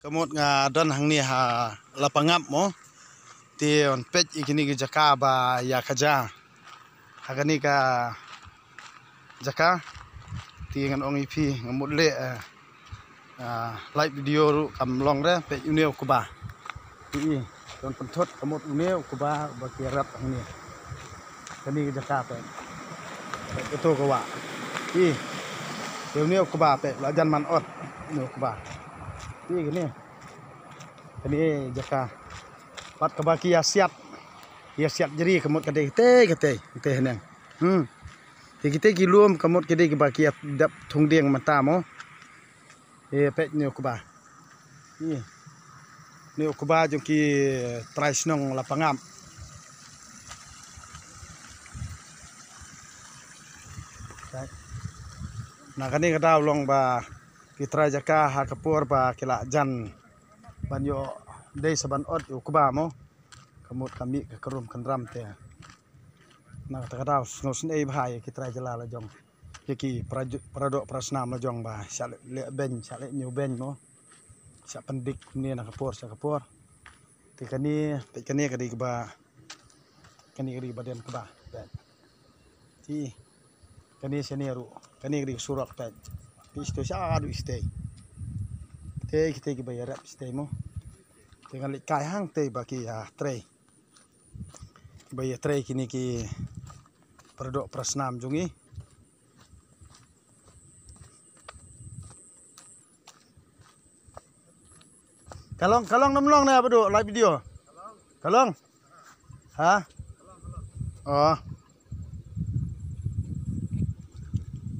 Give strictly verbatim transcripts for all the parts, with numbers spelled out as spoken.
Ka mut nga don hangne ha Lapangap mo. Te ngan peit ïa kine ki jaka ba ïa ka ja. Ha kane ka jaka. Te ngan ong ïa phi nga mut leh, eh, ah, live video ruh kam long re, peit une u kba. Te i don pynthut ka mut une u kba ba ki rep hangne. Kane ka jaka peit. Peit kato ka wah. Te une u kba peit la jan man ot. Une u kba. Te kane. Kane jaka. Pat kaba ki ïa siat. Ïa siat jri ka mut ka dei katei katei. Katei haneng. Hmm. Te kitei ki lum ka mut ki dei kiba ki ïa dap thung dieng mynta mo. Ïa peit une u kba. Ïa. Une u kba jong ki trai shnong Lapangap. Na kane ka daw long ba ki trai jaka ha ka por ba ki la jan ban ïoh dei sa ban ot ïa u kba mo. Ka mut ka mih ka krum ka ndram te. Na kata ka daw sngewsynei bha ïa ki trai jylla la jong. Ïa ki para ju-, para doh para snam la jong ba shah leh, leh beiñ, shah leh ñiew beiñ mo. Shah pyndik kumne na ka por sha ka por. Te kane, peit kane ka dei kaba, kane ka dei kaba den kba. Peit. Te kane shane ruh, kane ka dei ka surok peit. Te shito shaduh shatei. Te kitei kiba ïa rep shatei mo. Te ngan leit kai hangtei ba ki ïa trei. Ba ïa trei kine ki para doh para snam jong ngi. Ka long, ka long nam long ne Bah Duh, live video. Ka long. Ha? Oh.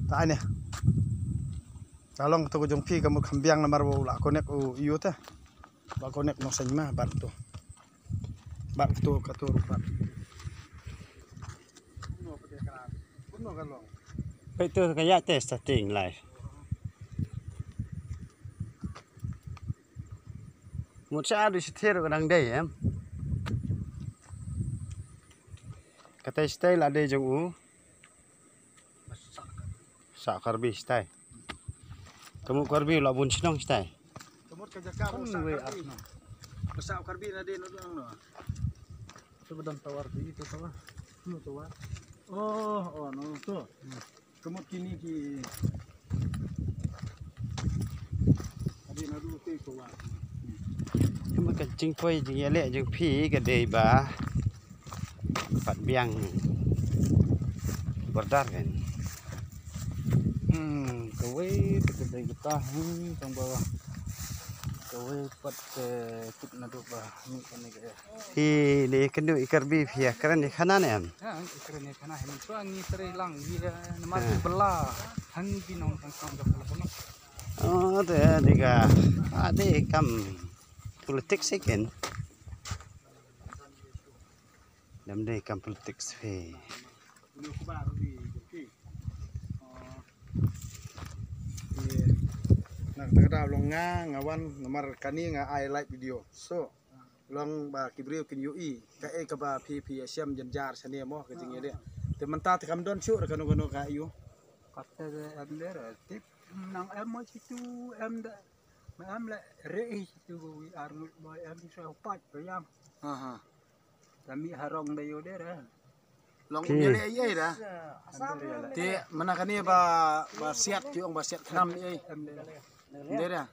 Ta ne. Ka long to ko jong phi ka mut kham biang namar u la connect u ïu te. Ba connect nongsan ma bad to. Bad to ka to ruh bad. Peit to ka ïaid te starting live. Mut shaduh shathie ruh ka dang dei em. Katei shatai la dei jong u. Sah Karbi shatai. Ka mut Karbi la bun shnong shatai. Ka mut ka jaka ba sah Karbi. Ba sah Karbi na dei na dang no. To ba dang tawar ti to tawar. No tawar. Oh, oh, no to. Ka mut kine ki. Ka dei na dei to tawar. Ka mut ka jingpoi jingïaleh jong phi ka dei ba pat biang border kan. Hmm, kawei te ka dei kata, hmm, tang ba kawei pat, eh, kut naduh ba ni kane ka. Phi ne kynduh i Karbi phi ïa kren ïa khana ne em? Ha, ïa kren ïa khana, hynmen shuwa ngi trei lang ïa namar ki bala hang ki nongtang tang jong ka. Oh, te dei ka, ah, dei kam politics ïa ken. Dam dei kam politics phi. Na kata ka daw long nga, nga wan namar kane nga ai live video. So, long ba ki briew kin ïohi kaei kaba phi phi ïashem jynjar shane mo ka jingïaleh. Te mynta te kam don shuh re kano kano ka ïoh. Kata de em de re tip nang em mo shitu em de. Ma em le re shitu wi ar ngut mo em sha pat ba yang. Ha ha. Kami harong da yo dera. Long um ïaleh ei ei da. Te mana kane ba, ba siat ki ong ba siat khnam ei ei. Dera.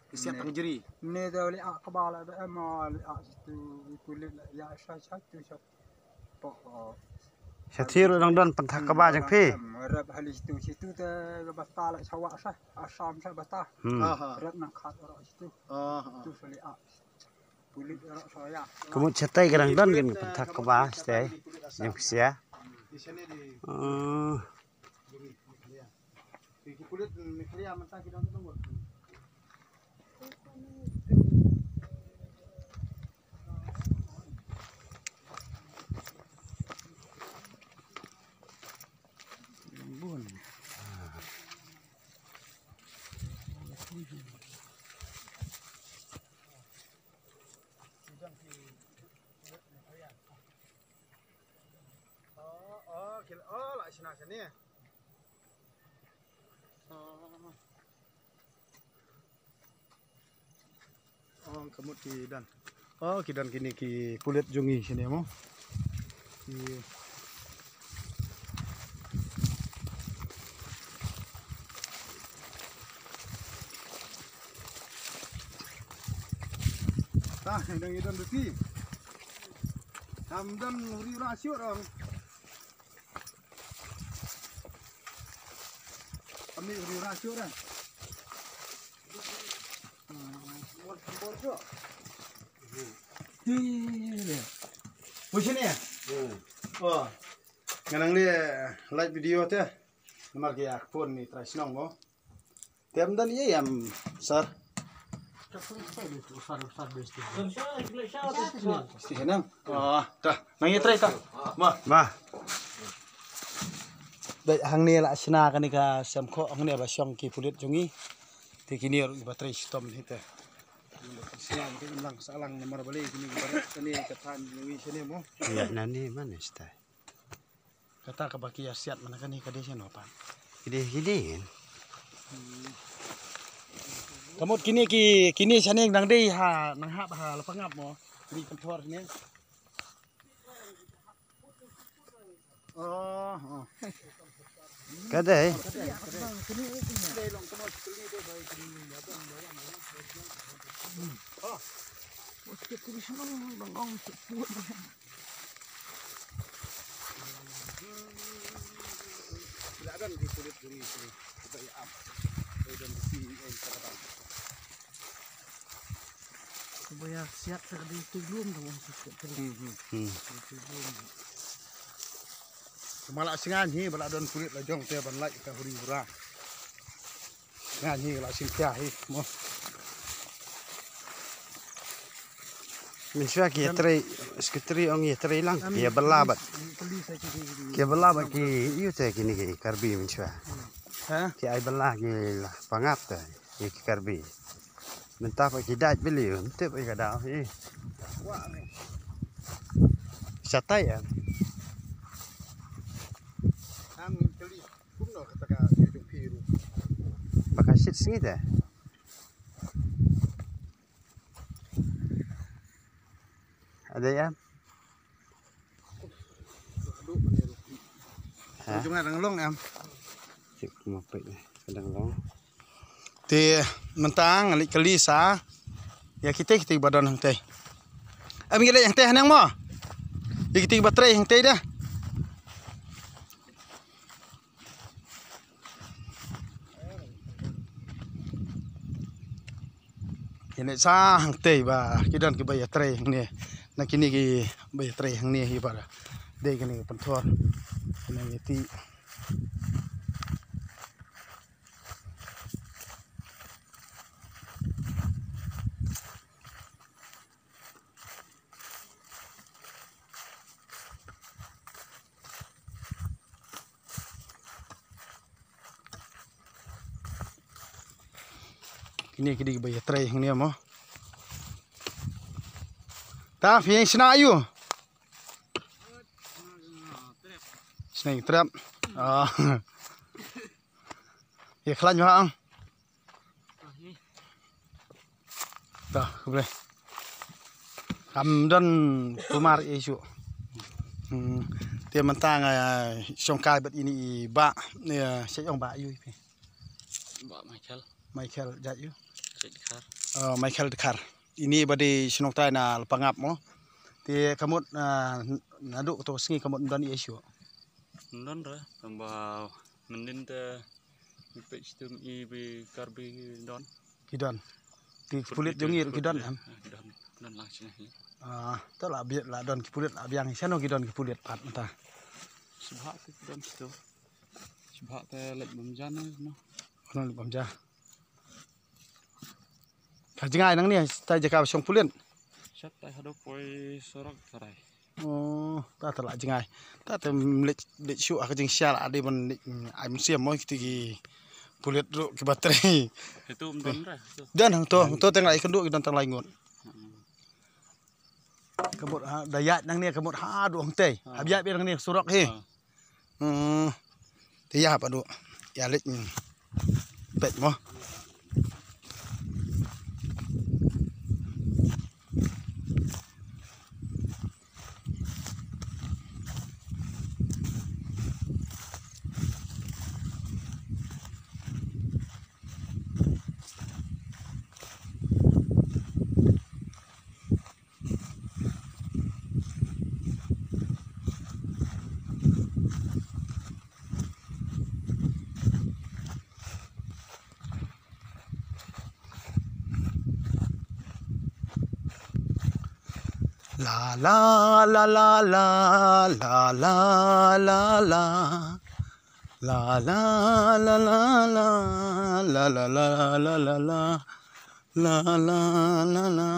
Ki siat tang jri. Ne da le ak kaba la da em le ak situ kulit la ya sha sha tu sha. Poh. Sha thir dang don pynthak kaba jong phi. Rap hali situ situ te ba ta la sha wa sha. Asam sha ba ta. Hmm. Rap nang khat ro situ. Tu sali ak. Ka mut shatai ka dang don kan ka pynthak kaba shatai. Jong ka sia. Oh. Oh, oh, kil-, oh, la shna shane. Oh. Ka mut ki don. Oh, ki don kine ki pulit jong ngi shane mo. Ki Ta, dang i don duti. Kam don huri ra siot ong. Kami huri ra siot ong. Ti. Wis ni ya? Oh. Nga nang leh live video te. Namar ki ïa phone ni trai shnong mo. Te ym don ïa ïam, sir. Sti hanang. Oh, ta. Nang ïa trai ta. Ba. Ba. Dei hangne la shna kane ka sem kho hangne ba shong ki pulit jong ngi. Te kine ruh ba trai shitom hi te. Shna ki lang sa lang namar ba le kine ki ba kane ka than jong ngi shane mo. Ïa nani man ista. Kata kaba ki ïa siat mana kane ka dei shano pat. Ki dei, ki dei. Ka mut kine ki, kine shane nang dei ha, nang hap ha Lapangap mo. Kine kan thor kine. Oh, oh. Ka dei. Hmm, hmm. Hmm. Kumba la sngan hi ba la don pulit la jong te ban lait ka huri hura. Sngan hi la sing pia hi mo. Mynshuwa ki ïa trei, secretary ong ïa trei lang, ki ïa bylla bad. Ki ïa bylla bad ki ïa te kine ki Karbi mynshuwa. Ha? Ki ai bylla ki Lapangap te, ïa ki Karbi. Mynta pat ki dait bili, mynta pat ka daw hi. Shatai em. Ba ka shit sngi te. Ada em. Ha? Jong nga dang long em. Cik mo pek ni, dang long. Te mynta nga leit kylli sa ïa kita, kita ba don hangtei. Em, ngi leit hangtei haneng mo. Ïa kita ba trei hangtei dah. Ïa ne sa hangtei ba ki don ki ba ïa trei hangne. Na kine ki ba ïa trei hangne hi ba dei kine ki pynthor. Kine ki ti. Kine ki dei ba ïa trei hangne mo. Ta phi ïeng shna aïu? Shna ïeng trep. Ah. Ïa khlaiñ ba ang. Ta, khublei. Kam don kumar issue. Hmm. Te mynta nga shong kai bad ini i ba, ïa, sha ong ba ïu phi. Ba Michael. Michael jait ïu. Jait Dkhar. Oh, Michael Dkhar. Ini ba dei shnong tai na Lapangap mo. Te ka mut, ah, naduh kato sngi ka mut don issue. Don re, tang ba mynnin te ngi peit shitom i ba Karbi don. Ki don. Ki pulit jong ngi ruh ki don em. Don, don lang sini. Ah, to la biang, la don ki pulit la biang. Shano ki don ki pulit pat mynta? Sibha te ki don shito. Sibha te leit bam ja no. Leit bam ja. Ka jngai nangne, tai jaka ba shong pulit. Shat tai haduh poi surok Sarai. Oh, ta ta la jngai. Ta ta leit, leit shuh ha ka jingshar ade ban leit, mm, ai mynsiem mo kiti ki pulit ruh ki ba trei. Itu don re. Don hangto, hangto tang lai kynduh ki don tang lai ngut. Hmm. Ka mut ha, da ïaid nangne ka mut haduh hangtei. Ha. Hap ïaid beit nangne surok hi. Ha. Hmm. Te ïa pat duh. Ïa leit, hmm. Peit mo. La la la la la la la la la. La la la la la la la la la la la la la la la.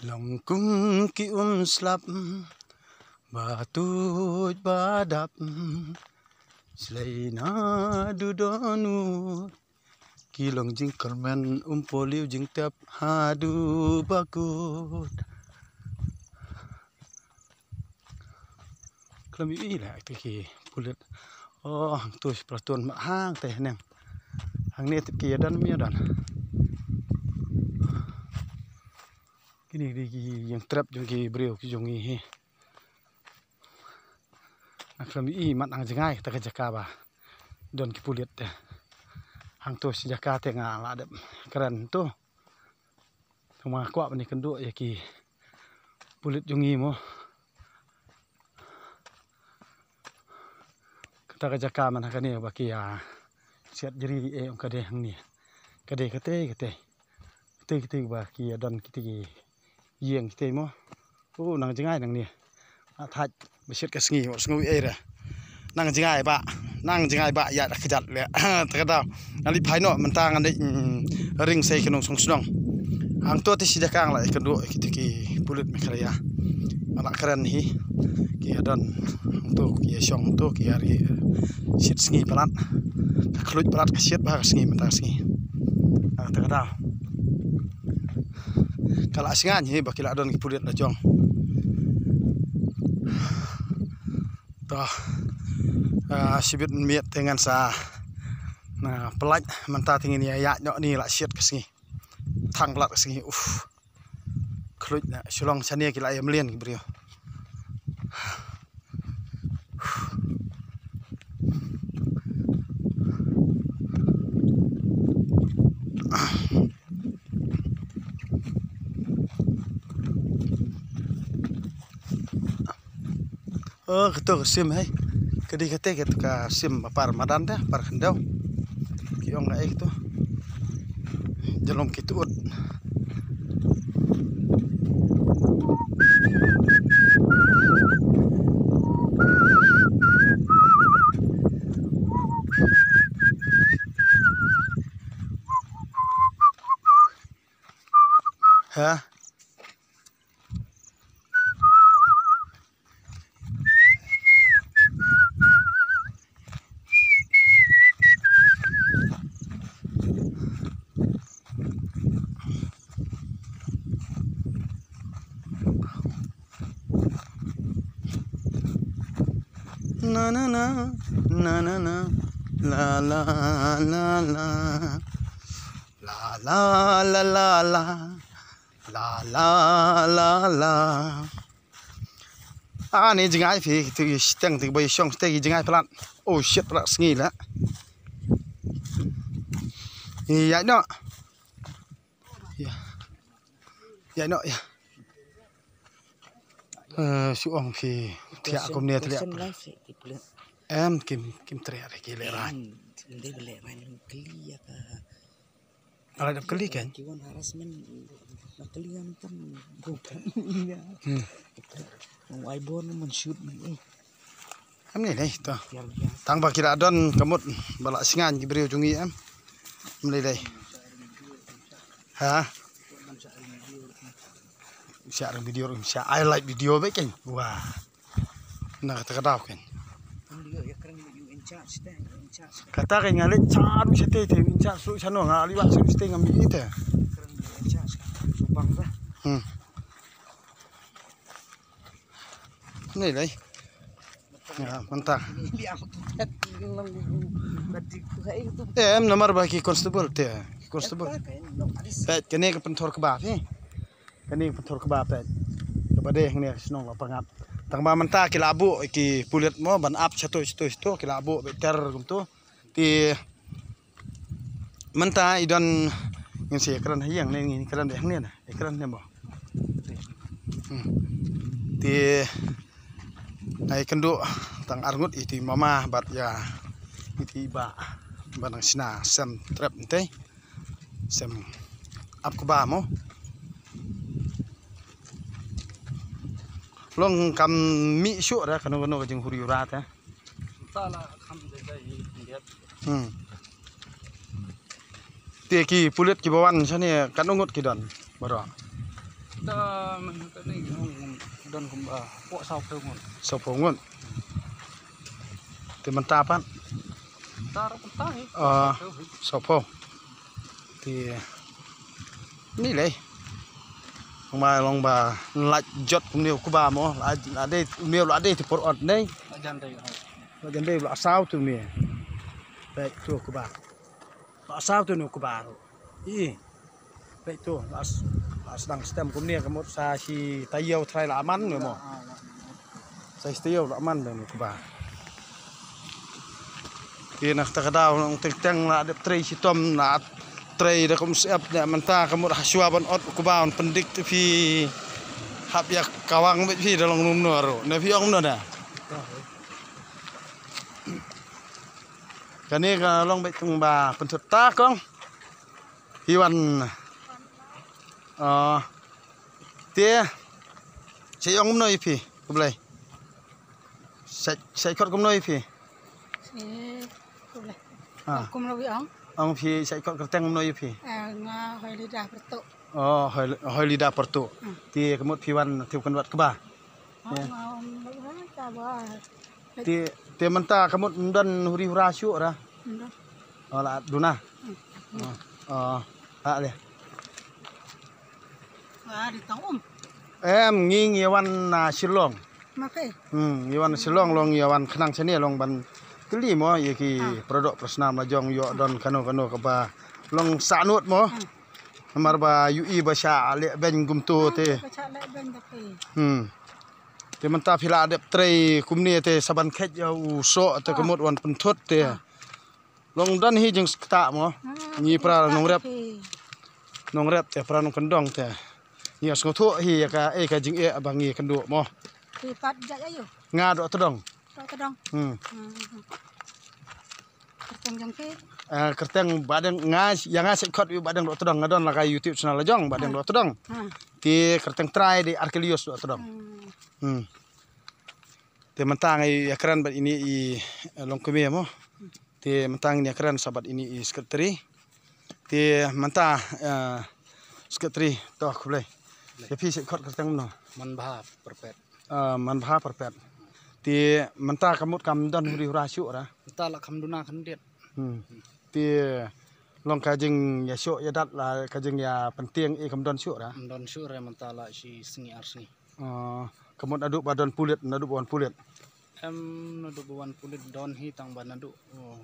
Long kum ki um slap, ba tuid ba dap, slei na du don u. Ki long jingkyrmen um polio jingtep haduh ba kut. Khlem ïohi la te ki pulit. Oh, hangtu shi pratun ma hangte haneng. Hangne te ki ïadon mi ïadon. Kine dei ki ïing trep jong ki briew ki jong ngi hi. Nga khlem ïohi mat nang jngai kata ka jaka ba don ki pulit te. Hangtu shi jaka te nga la dep kren tu. Tang ma nga kwah ban ïakynduh ïa ki pulit jong ngi mo. Kata ka jaka man ha kane ba ki ïa siat jri eh ong ka dei hangne. Ka dei katei katei. Katei katei ba ki ïa don kitei ki ïing kitei mo. U nang jngai nangne. Nga thait ba shit ka sngi, wat sngew ei re. Nang jngai ba, nang jngai ba ïa da kjat le. Ta ka daw. Nga leit phai noh mynta nga leit, mm, ring sei ka nongshong shnong. Hangto te shi jaka nga la ïakynduh ïa kito ki pulit Meghalaya. Nga la kren hi. Ki ïa don hangto, ki ïa shong hangto, ki ïa ri shit sngi palat. Ka khluit palat ka shit ba ka sngi mynta ka sngi. Ta ka daw. Ka la sngain hi ba ki la don ki pulit la jong. To, ah, shibit miet te ngan sa, na, pynlait mynta te ngin ïa ïaid noh ni la shit ka sngi. Thang blat ka sngi, uf. Khluit na, shu long shane ki la ïa mlien ki briew. Oh, kato ka sim, hei. Ka dei kata, kato ka sim ba par madan te, par khyndew. Ki ong ka ei kato. Jyllum ki tuot. Ha? Na, na, na, na, na, na. La, la, la, la, la. La, la, la, la, la. La, la, la, la. Ah, ni jngai phi, tu shiteng, tu bai shong, tu jngai palat. Oh shit, palat sngi la. Ïa no. Ïa. Ïa no, ïa. Eh, shu ong phi, thiah kumne thiah. Em, kim, kim triah ki lehrain. Em, kim dei ba lehrain, kylli ïa ka. Ala dep kylli kan? Ki wan harassment, na kylli ïa mynta, mynta. Hmm. Nong ai bor na man shoot man, eh. Am ni dei to. Tang ba ki la don ka mut ba la sngain ki briew jong ngi em. Am ni dei. Ha? Share video, share, ai like video ba kan. Wah. Na kata ka daw kan. Kata kan nga leit share shatei te, share shu shano nga leit share shatei ngam ïohi te. Hmm. Ni lai. Ya, mynta. Em, namar ba ki constable te, ki constable. Peit, kane ka pynthor kba phi. Kane ka pynthor kba peit. Kaba dei hangne shnong Lapangap. Tang ba mynta ki la buh ki pulit mo ban ap shato shato shato ki la buh beit ter kumto. Te mynta i don ngin sa ïakren ha ïing ne ngin kren beit hangne na. Ïakren ne mo. Hmm. Te ai kynduh tang arngut iti mama bad ïa iti ba ba nang sna sem trep ntei. Sem ap kba mo. Long kam mih shuh ra kano kano ka jinghuri hura te. Ta la kham dei dei ngiat. Hmm. Te ki pulit kiba wan shane katno ngut ki don baroh? Ta man kane don kumba poh sawphew ngut. Sawphew ngut. Te mynta pat? Mynta ruh mynta hi. Ah, sawphew. Sawphew. Te ni lei. Long ba long ba lait jot kumne u kba mo la, la dei u miew la dei te por ot nei. La jan dei. La jan dei la saw tu miew. Peit tu kba. La saw tu ni kba ruh. I. Peit tu la s-, la sdang stem kumne ka mut sa shi taïew trai la man ne mo. Sa shi taïew la man da ni kba. Ki na kata ka daw nong teng teng la dep trei shitom la trei da kum sep ne mynta ka mut ha shuwa ban ot kba ban pyndik te phi hap ïa kawang beit phi da long num no ro. Ne phi ong no da. Kane ka long beit tung ba pynthut ta kong. Hi wan. Ah. Te. Sa ong kumno ïa phi. Khublei. Sa, sa khot kumno ïa phi. Sa khublei. Ah. Kumno wi ong. Ong phi sa khot kyrteng kumno ïa phi. Eh, nga Hoilida Pertu. Oh, Hoi, Hoilida Pertu. Hmm. Te ka mut phi wan te kan wat kba. Ah, nga ong ba ka ba. Te, te mynta ka mut ym don huri hura shuh ra. Ym don. Oh, la duna. Hmm. Oh, oh, ha le. Wa di tong um. Em, ngi ngi wan na Shillong. Ma phi? Hmm, ngi wan Shillong long ngi wan khnang shane long ban kylli mo ïa ki product personal la jong ïoh don kano kano kaba long sahnut mo. Hmm. Namar ba ïohi ba sha leh beiñ kumto te. Ba sha leh beiñ da phi. Hmm. Te mynta phi la dep trei kumne te sa ban khet ïa u soh te ka mut wan pynthut te. Long don hi jingstad mo. Ngi pra nongrep. Nongrep te pra nongkyndong te. Ngi sngewthuh hi ïa ka, eh, ka jingeh ba ngi kynduh mo. Phi pat jait aïu? Nga Dohtdong. Dohtdong. Hmm. Hmm. Kyrteng jong phi? Eh, kyrteng Bahdeng nga, ïa nga sa khot ïa u Bahdeng Dohtdong, nga don la ka YouTube channel la jong Bahdeng Dohtdong. Hmm. Te kyrteng trai dei Arkelius Dohtdong. Hmm. Hmm. Te mynta nga ïakren bad ine i, eh, longkmie mo. Te mynta nga ïakren sa bad ine i secretary. Te mynta, eh, secretary to khublei. Khublei. Te phi sa khot kyrteng kumno? Manbha Pyrpet. Ah, Manbha Pyrpet. Te mynta ka mut kam don huri hura shuh ra. Mynta la kham duna khyndiat. Hmm. Te long ka jingïashoh ïadat la ka jingïapyntieng eh kam don shuh ra. Kam don shuh ra mynta la shi sngi ar sngi. Ah, ka mut naduh ba don pulit, naduh ba wan pulit. Em, naduh ba wan pulit don hi tang ba naduh, oh,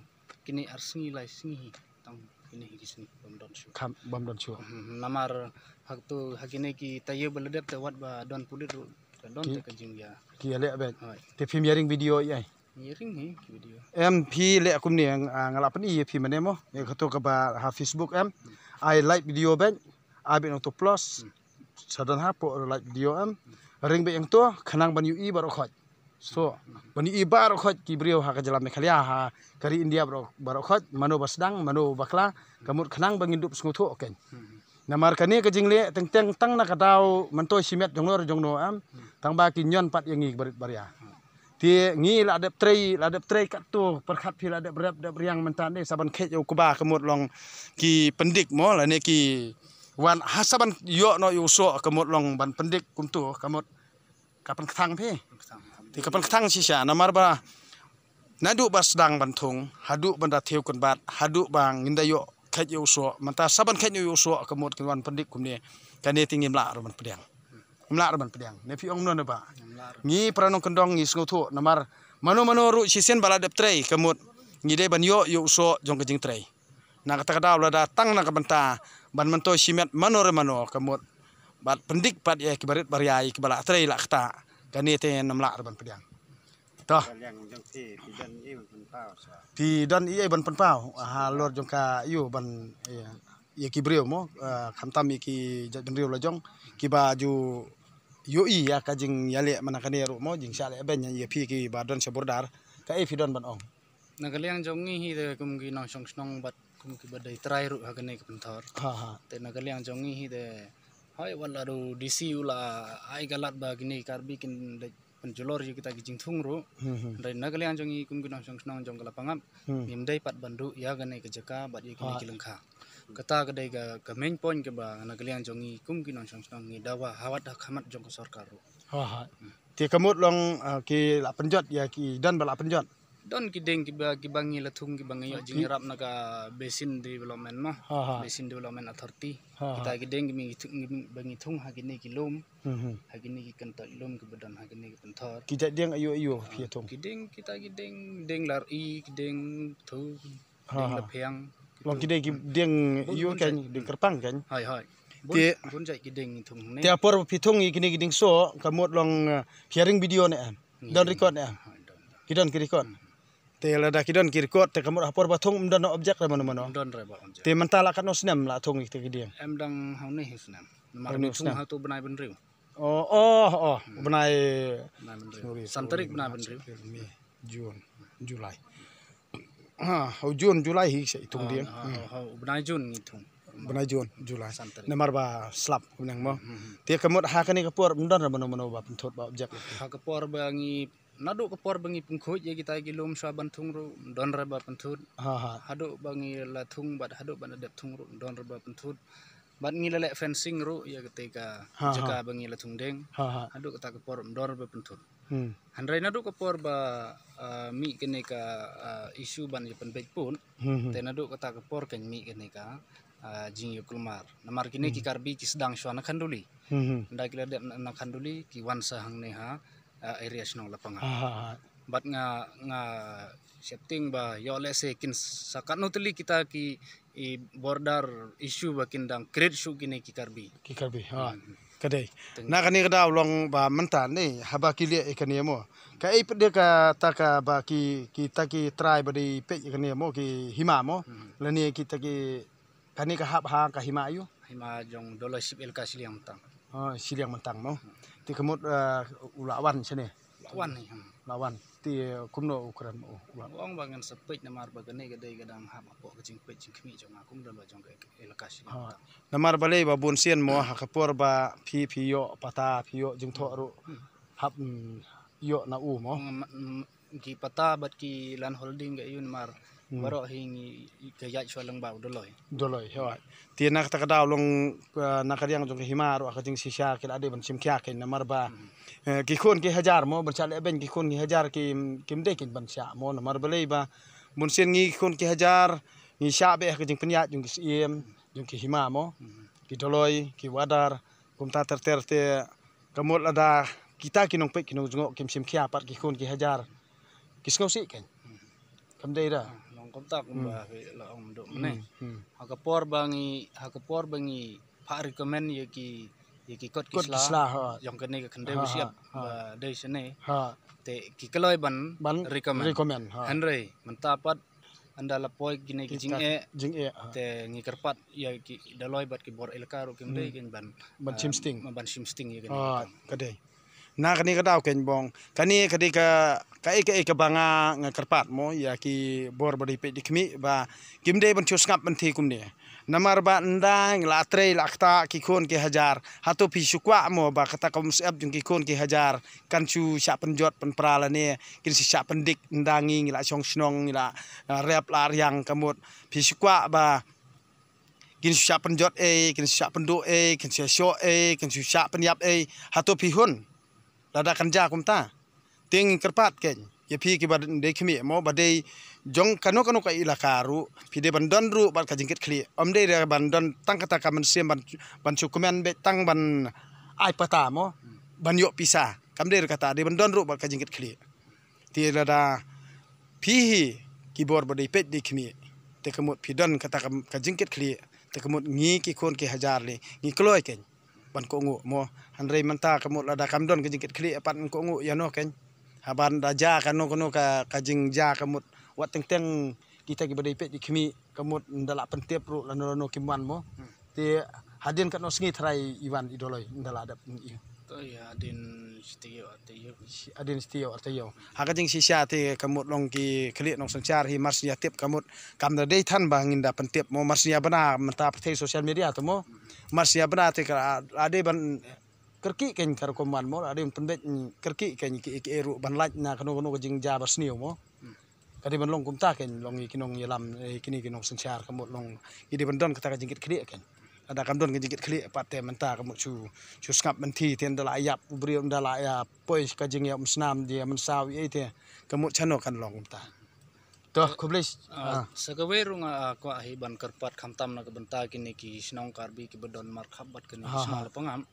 kine ar sngi lai sngi hi tang kine hi ki sngi bym don shuh. Kam, bym don shuh. Hmm, namar ha tu ha kine ki taïew ba la dep te wat ba don pulit ruh. Don te ka jingïa. Ki ïaleh beit. Hooid. Te phim ïaring video ïa ai. Ïaring hi ki video. Em phi leh kumne, ah, nga la pyni ïa phi mane mo. Ïa kato kaba ha Facebook em. Ai like video beit. Ai beit nangto plus. Hmm. Sa don hapoh like video em. Ring beit ïa ngto khnang ban ïohi baroh khoit. So, ban ïohi baroh khoit ki briew ha ka jylla Meghalaya ha ka ri India baroh, baroh khoit mano ba sdang, mano ba bakla, ka mut khnang ba ngin dup sngewthuh kein. Hmm. Namar kane ka jingleh teng teng tang na ka daw myntoi shimet jongno re jongno em. Hmm. Tang ba ki ñion pat ïa ngi barit baria. Hmm. Te ngi la dep trei, la dep trei katto pyrkhat phi la dep rep dep riang mynta ne sa ban khet ïa u kba ka mut long ki pyndik mo lane ki wan ha sa ban ïoh noh ïa u soh ka mut long ban pyndik kumto ka mut ka pynkthang phi. Pynkthang. Te ka pynkthang shisha namar ba naduh ba sdang ban thung haduh ban da thew kynbat haduh ba ngin da ïoh kheit ïa u soh, mynta sa ban kheit ïa u soh ka mut kin wan pyndik kumne. Kane te ngim lah ruh ban pdiang. Ngim lah ruh ban pdiang. Ne phi ong mano ne bah? Ngi para nongkyndong ngi sngewthuh namar mano mano ruh shisien ba la dep trei ka mut ngi dei ban ïoh ïa u soh jong ka jingtrei. Na kata ka daw lada tang na ka bynta ban myntoi shimet mano re mano ka mut bad pyndik pat ïa ki barit baria ïa ki ba la trei la kata. Kane te ngim lah ruh ban pdiang. To. Ka liang jong phi, phi don ei ban pynpaw sa. Phi don ei ban pynpaw. Halor jong ka ïa ban ïa, ïa ki briew mo, ah, khamtam ïa ki jaitbynriew la jong ki ba ju ïohi ïa ka jingïaleh mynta kane ruh mo, jingshah leh beiñ ïa phi ki ba don sha border. Kaei phi don ban ong? Na ka liang jong ngi hi te kum ki nongshong shnong bad kum ki ba dei trai ruh ha kane ka pynthor. Ha ha. Te na ka liang jong ngi hi te hoi wat la ruh D C u la ai ka lad ba kine ki Karbi kin dei pynjulor ïa kita ki jingthung ruh. Hmm, hmm. Hynrei na ka liang jong ngi kum ki nongshong shnong jong ka Lapangap, hmm, ngim dei pat ban duh ïa kane ka jaka bad ïa kine, ha, ki lyngkha. Kata ka dei ka, ka main point kaba na ka liang jong ngi kum ki nongshong shnong ngi dawa ha wat ha khmat jong ka sorkar ruh. Ha ha. Hmm. Te ka mut long, ah, ki la pynjot ïa ki don ba la pynjot. Don ki dieng kiba, kiba ngi la thung kiba ngi ïoh jingïarap na ka Basin Development mo. Ha ha. Basin Development Authority. Ha ha. Kita ki dieng kiba ngi thung, kiba ngi thung ha kine ki lum. Hmm, hmm. Ha kine ki kyntoit lum kiba don ha kine ki pynthor. Ki jait dieng aiu aiu phi ïa thung? Ki dieng kita ki dieng, dieng lar i, ki dieng thu, ha, dieng ha, laphiang. Long ki dieng ki dieng aiu kan, dieng kyrpang kan? Hai hai. Bun, te bun jait ki dieng thung ne. Te ha por phi thung ïa kine ki dieng soh ka mut long, eh, phi ring video ne em? Don record ne em? Hai, don, don. Ki don ki record. Hmm. Te lada ki don ki record te ka mut ha por ba thung ym don object re mano mano. Ym don re ba object. Te mynta la katno snem la thung ïa kita ki dieng? Em dang ha une hi snem. Namar ngi thung ha tu bnai bynriew. Oh, oh, oh, hmm, bnai. Bnai bynriew. Sorry, san tarik bnai bynriew. May, June, July. Ha, oh, June, July hi sa i thung dieng. Ha, hmm, ha, bnai June ngi thung. Bnai June, July. San tarik. Namar ba slap kumne mo. Hmm, hmm. Te ka mut ha kane ka por ym don re mano mano ba pynthut ba object. Ha ka por ba ngi Naduh ka por ba ngi pynkhuid ïa kita ki lum shuwa ban thung ruh, don re ba pynthut. Ha, ha. Haduh ba ngi la thung bad haduh ba la dep thung ruh, don re ba pynthut. Bad ngi la leh fencing ruh ïa kata ka, ha, ha, jaka ba ngi la thung dieng. Ha, ha. Haduh kata ka por don re ba pynthut. Hmm. Hynrei naduh ka por ba, ah, mih kane ka, ah, issue ban ïa pynbeit pud. Hmm, hmm. Te naduh kata ka por kan mih kane ka, ah, jingïakulmar. Namar kine ki, hmm, Karbi ki sdang shuwa na Khanduli. Hmm, hmm. Nda ki la dep na, na Khanduli ki wan sa hangne ha, ah, area shnong Lapangap. Ha, ha, ha. Bad nga, nga sheptieng ba ïoh lehse kin sa katno tylli kita ki i border issue ba kin dang create shuh kine ki Karbi. Ki Karbi, ha. Hmm. Ka dei. Teng. Na kane ka daw long ba mynta ne haba ki leh ïa kane mo. Kaei pat de kata kaba ki, kita ki trai ba dei peit ïa kane mo ki hima mo. Hmm. Lane kita ki Kane ka hap ha ka hima aiu? Hima jong Doloi Sib Elaka Shiliang Myntang. Oh, Shiliang Myntang mo. Hmm. Te ka mut, eh, u la wan shane. U la wan hi, hmm. U la wan. Te kumno u kren u la. U ong ba ngan sa peit namar ba kane ka dei ka dang hap hapoh ka jingpeit jingkhmih jong nga kum don ba jong ka elaka Shiliang Myntang. Namar balei ba bun sien mo ha ka por ba phi phi ïoh pata phi ïoh jingthoh ruh. Hmm. Hap, mm, ïoh na u mo. Mm, mm, ki pata bad ki land holding ka ïun mar. Hmm. Baroh hi ngi ka ïaid shuwa lyngba u Doloi. Doloi, hooid. Te na kata ka daw long, eh, na ka liang jong ka hima ruh ka jingshisha ki la dei ban shim khia kein namar ba, hmm, eh, ki khun ki hajar mo ban shah leh beiñ ki khun ki hajar ki, kim dei kein ban shah mo namar balei ba bun sien ngi ki khun ki hajar ngi shah beh ka jingpynïaid jong ki siem jong ki hima mo. Hmm. Ki Doloi, ki Wadar, kumta ter ter te ka mut lada kita ki nongpeit ki nongjngoh kim shim khia pat ki khun ki hajar. Ki sngewsih kein. Hmm. Kam dei da. Ah, long kumta kumba, hmm, phi la ong mynta mynne. Hmm, hmm. Ha ka por ba ngi, ha ka por ba ngi phah recommend ïa ki, ïa ki kot ki sla. Kot ki sla, ha. Jong kane ka khyndew, ha, ha, shyiap, ha, ba dei shane. Ha. Te ki kloi ban, ban recommend. Recommend, ha. Hynrei mynta pat ynda la poi kine ki jingeh, jingeh, ha, te ngi kyrpad ïa ki Doloi bad ki bor elaka ruh kim, hmm, dei kein ban, ban, ah, shim sting. Ban shim sting ïa kine, ha, ki kam. Ka dei. Na kane ka daw kein bong. Kane ka dei ka, kaei kaei kaba nga, nga kyrpad mo ïa ki bor ba dei peit dei khmih ba kim dei ban shu sngap ban thie kumne. Namar ba ynda ngi la trei la kata ki khun ki hajar. Hato phi shu kwah mo ba kata ka umsyep jong ki khun ki hajar kan shu shah pynjot pynpra lane kin shu shah pyndik ynda ngi, ngi la shong shnong ngi la, ah, rep la riang ka mut. Phi shu kwah ba kin shu shah pynjot ei, kin shu shah pynduh ei, kin shu shah shoh ei, kin shu shah pynïap ei. Hato phi hun? Lada kan jia kumta. Te ngi kyrpad kein. Ïa phi kiba dei khmih mo, ba dei jong kano kano ka ilaka ruh, phi dei ban don ruh bad ka jingkitkhlieh. Ym dei re ban don tang kata ka mynsiem ban, ban shu kmen beit tang ban ai pata mo, ban ïoh pisa. Kam dei re kata, dei ban don ruh bad ka jingkitkhlieh. Te lada phi hi ki bor ba dei peit dei khmih, te ka mut phi don kata ka, ka jingkitkhlieh, te ka mut ngi ki khun ki hajar lei ngi kloi keiñ ban kohnguh mo. Hynrei mynta ka mut lada kam don ka jingkitkhlieh pat ngi kohnguh ïano keiñ. Haba da jia kano kano ka, ka jingjia ka mut wat teng teng kita kiba dei peit dei khmih ka mut nda lah pyntip ruh lano lano kim wan mo. Te hadien katno sngi tharai i wan i Doloi nda lah dep i. To ïa hadien shi taïew ar taïew. Hadien shi taïew ar taïew. Ha ka jingshisha te ka mut long ki khlieh nongsynshar hi mar shu ïa tip ka mut kam da dei than ba ngin da pyntip mo, mar shu ïa bna mynta pyrthei social media te mo. Mar shu ïa bna te ka la dei ban kyrkieh keiñ ka rukom wan mo, la dei ban pynbeit kyrkieh keiñ ki, ki ruh ban lait na kano kano ka jingjia ba sniew mo. Ka dei ban long kumta keiñ, long ïa ki nongïalam, eh, kine ki nongsynshar ka mut long ïa dei ban don kata ka jingkitkhlieh keiñ. Lada kam don ka jingkitkhlieh pat te mynta ka mut shu, shu sngap mynthi te nda lah ïap u briew nda lah ïa poi ka jingïap mynsnam, jingïap mynsaw ei te ka mut shano kan long kumta. To khublei. Ah, sa kawei ruh nga, ah, kwah hi ban kyrpad khamtam na ka bynta kine ki shnong Karbi kiba don markhap bad kine ki shnong Lapangap.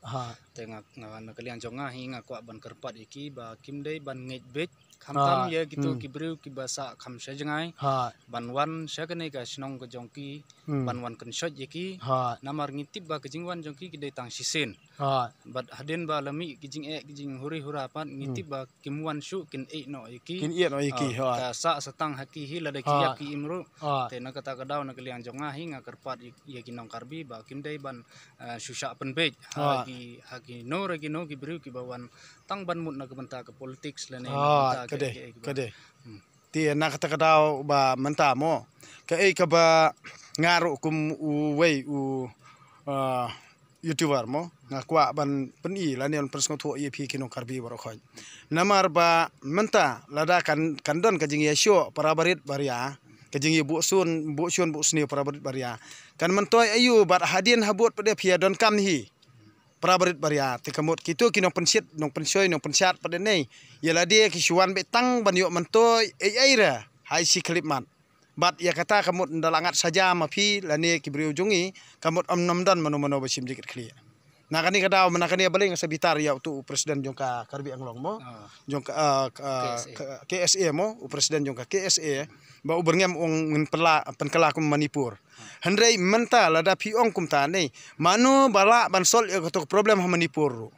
Te nga, nga na ka liang jong nga hi nga kwah ban kyrpad ïa ki ba kim dei ban ngeit beit khamtam ïa kito ki briew kiba sah kham sha jngai ban wan sha kane ka shnong ka jong ki, ban wan kynshoit ïa ki. Namar ngi tip ba ka jingwan jong ki ki dei tang shisien. Bad hadien ba la mih ki jingeh ki jinghuri hura pat ngi tip ba kim wan shuh kin ïeh noh ïa ki. Kin ïeh noh ïa ki. Ka sah sa tang ha ki hi lada ki ïap ki im ruh. Te na kata ka daw na ka liang jong nga hi nga kyrpad ïa, ïa ki nong Karbi ba kim dei ban, eh, shu shah pynbeit ha ki, ha kino re kino ki briew kiba wan tang ban mut na ka bynta ka politics lane na ka bynta ka dei, ka dei. Te na kata ka daw ba mynta mo, kaei kaba nga ruh kum uwei u, ah, YouTuber mo, nga kwah ban pyni lane ban pynsngewthuh ïa phi ki nong Karbi baroh khoit. Namar ba mynta lada kan, kan don ka jingïashoh para barit baria, ka jingïabuh shun, buh shun buh sniew para barit baria, kan myntoi aïu bad hadien habud pat de phi ïa donkam hi para barit baria. Te ka mut kito ki nongpynshit, nongpynshoi, nongpynshad pat de nei ïa lade ki shu wan beit tang ban ïoh myntoi ei ei re ha i shi khyllipmat. Bad ïa kata ka mut nda la ngat saja ma phi lane ki briew jong ngi, ka mut ym, ym don mano mano ba shim jingkitkhlieh. Na kane ka daw, na kane balei nga sa bitar ïa uto u president jong ka Karbi Anglong mo, jong ka, ah, ka, K S A mo, u president jong ka K S A ba u byrngem u ong ngin pynkylla, pynkylla kum Manipur. Hynrei mynta lada phi ong kumta ne, mano ba lah ban solve ïa kato ka problem ha Manipur ruh?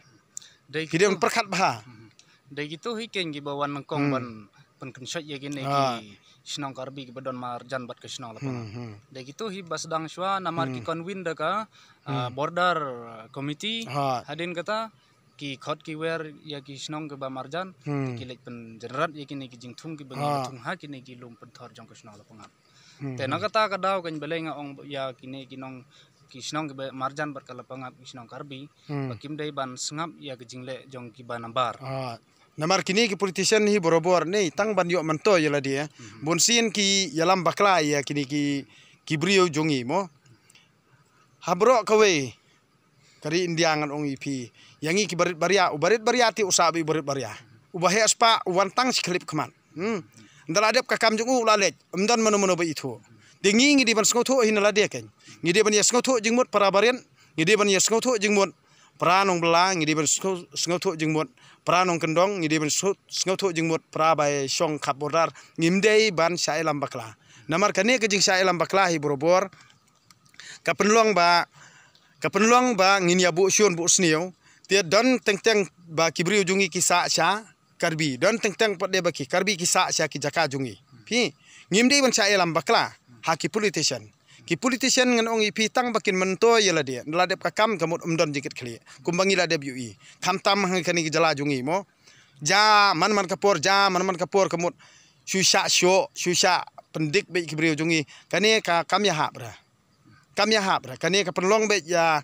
Ki dei ban pyrkhat bha. Dei kito hi keiñ kiba wan nyngkong ban pynkynshoit ïa kine ki shnong Karbi kiba don marjan bad ka shnong Lapangap. Dei kito hi ba sdang shuwa namar ki convene da ka, ah, border, ah, committee. Hadien kata ki khot ki wer ïa ki shnong kiba marjan, te ki leit pynjynrat ïa kine ki jingthung kiba ngi la thung ha kine ki lum pynthor jong ka shnong Lapangap. Te na kata ka daw keiñ balei nga ong ïa kine ki nong, ki shnong kiba marjan bad ka Lapangap, ki shnong Karbi ba kim dei ban sngap ïa ka jingleh jong kiba nabar. Namar kine ki politician hi barabor ne tang ban ïoh myntoi ïa lade. Bunsien ki ïalam bakla ïa kine ki, ki briew jong ngi mo. Ha baroh kawei ka ri India ngan ong ïa phi, ïa ngi ki barit baria, u barit baria te u sah beit u barit baria. Uba heh spah u wan tang shi khyllipmat. Hmm. Nda la dep ka kam jong u la leit, ym don mano mano ba ithuh. Te ngi ngi dei ban sngewthuh hi na lade keiñ. Ngi dei ban ïa sngewthuh jingmut para barit, ngi dei ban ïa sngewthuh jingmut para nongbylla, ngi dei ban sngewthuh jingmut para nongkyndong, ngi dei ban sngewthuh jingmut para bai shong khap border. Ngim dei ban shah ïalam bakla. Namar kane ka jingshah ïalam bakla hi barabor ka pynlong ba, ka pynlong ba ngin ïa buh shun buh sniew. Te don teng teng ba ki briew jong ngi ki sah sha Karbi, don teng teng pat de ba ki Karbi ki sah sha ki jaka jong ngi. Phi, ngim dei ban shah ïalam bakla ha ki politician. Ki politician ngan ong ïa phi tang ba kin myntoi ïa lade, la dep ka kam ka mut ym don jingkitkhlieh. Kumba ngi la dep ïohi. Khamtam ha kane ki jylla jong ngi mo. Ja man man ka por, ja man man ka por ka mut shu shah shoh, shu shah pyndik beit ki briew jong ngi. Kane ka kam ïahap re. Kam ïahap re, kane ka pynlong beit ïa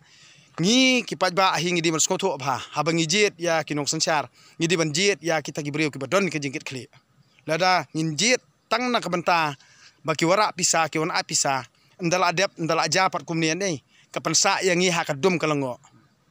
ngi ki paidbah hi ngi dei ban sngewthuh bha, haba ngi jied ïa ki nongsynshar, ngi dei ban jied ïa kita ki briew kiba don ka jingkitkhlieh. Lada ngin jied tang na ka bynta ba ki wanrah pisa, ki wanrah pisa, ynda la dep, ynda la ja pat kumne ne, ka pynsah ïa ngi ha ka dum ka lyngngoh.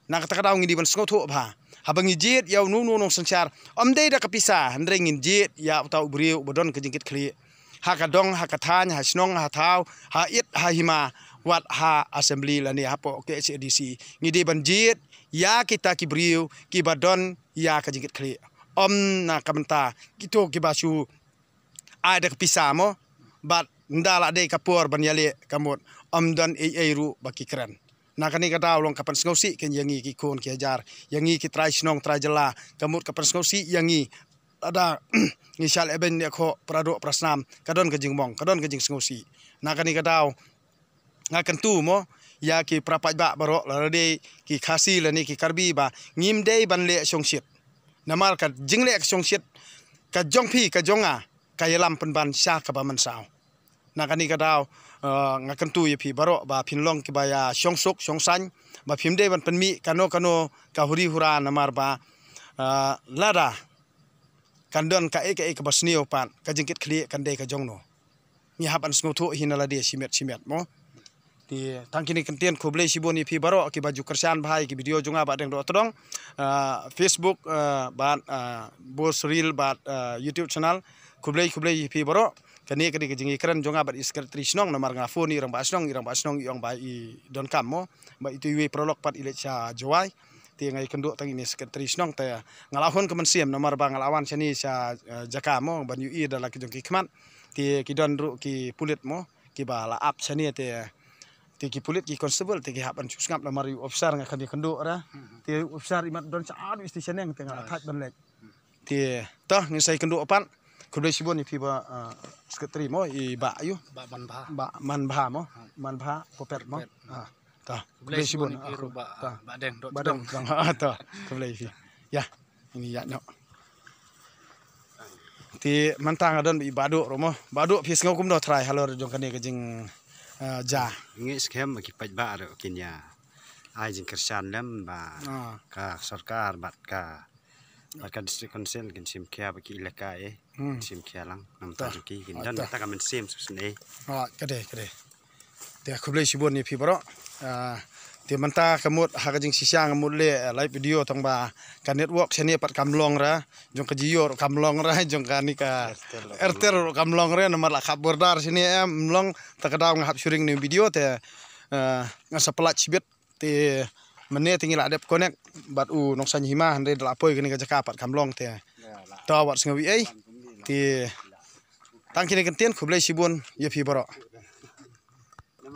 Na kata ka daw ngi dei ban sngewthuh bha. Haba ngi jied ïa uno uno u nongsynshar, ym dei da ka pisa, hynrei ngin jied ïa uta u briew uba don ka jingkitkhlieh ha ka dong, ha ka thaiñ, ha shnong, ha thaw, ha ïit, ha hima, wat ha assembly lane hapoh K H A D C. Ngi dei ban jied ïa kita ki briew kiba don ïa ka jingkitkhlieh, ym na ka bynta kito kiba shu ai da ka pisa mo, bad ynda la dei ka por ban ïaleh, ka mut ym don ei ei ruh ba ki kren. Na kane ka daw long ka pynsngewsih kein ïa ngi ki khun ki hajar, ïa ngi ki trai shnong trai jylla, ka mut ka pynsngewsih ïa ngi. Lada ngi shah leh beiñ leh khoh, para doh para snam, ka don ka jingmong, ka don ka jingsngewsih. Na kane ka daw nga kyntu mo ïa ki para paidbah baroh, lada dei ki Khasi lane ki Karbi, ba ngim dei ban leh shongshit. Namar ka jingleh ka shongshit ka jong phi, ka jong nga, ka ïalam pynban sha kaba mynsaw. Na kane ka daw, eh, nga kyntu ïa phi baroh ba phin long kiba ïa shongsuk shongsaiñ, ba phim dei ban pynmih kano kano ka huri hura, namar ba, eh, lada kan don kaei kaei kaba sniew pat, ka jingkitkhlieh kan dei ka jong no. Ngi hap ban sngewthuh hi na lade shimet shimet mo. Te tang kine ki kyntien, khublei shibun ïa phi baroh kiba ju kyrshan bha ïa ki video jong nga Bahdeng Dohtdong, ah, Facebook, ah, bad, ah, Bos Reel bad, ah, YouTube channel. Khublei, khublei ïa phi baroh. Kane ka dei ka jingïakren jong nga bad i secretary shnong, namar nga phone i rangbah shnong, i rangbah shnong i ong ba i donkam mo, ba itu iwei paralok pat i leit sha Jowai. Te nga ïakynduh tang ine secretary shnong, te nga la hun ka mynsiem namar ba nga la wan shane sha, eh, jaka mo ban ïohi da la ki jong ki khmat. Te ki don ruh ki pulit mo kiba la ap shane, te, te ki pulit ki constable te ki hap ban shu sngap namar ïa u officer nga khlem ïakynduh ra. Te u officer imat don sha u station, te nga la thait ban leit. Te to ngin sa ïakynduh pat. Khublei shibun ïa phi Bah, ah, secretary mo, i Bah ïu. Bah Manbha. Bah Manbha mo. Manbha Puppet mo. Puppet. Ah, to. Khublei shibun ïa phi ruh Bah, to. Bahdeng Dohtdong. Bahdeng Dohtdong. Ah, to. Khublei ïa phi. Ïa. Ini ïa noh. Te mynta nga don bad i Bah Duh ruh mo. Bah Duh, phi sngew kumno trai halor jong kane ka jing, ah, ja. Ngi skhem ba ki paidbah ruh kin ïa ai jingkyrshan lem ba, ah, ka sorkar bad ka Bad ka District Council kin shim khia bad ki elaka, eh. Hmm. Kin shim khia lang. Namar ta jong ki kin don kata ka mynsiem shisien, eh. Ah, ka dei, ka dei. Te khublei shibun ïa phi baroh. Ah, te mynta ka mut ha ka jingshisha nga mut leh, eh, live video tang ba ka network shane pat kam long re, jong ka Jio ruh kam long re, jong kane ka Airtel ruh kam long re, namar la kap border shane, eh, ym long. Ta ka daw nga hap shu ring ïa une u video te, eh, nga sa pynlait shibit. Te mynne te ngi la dep connect bad u nongsaiñ hima, hynrei da la poi kane ka jaka pat kam long, te to wat sngew ei ei. Te tang kine ki kyntien, khublei shibun ïa phi baroh.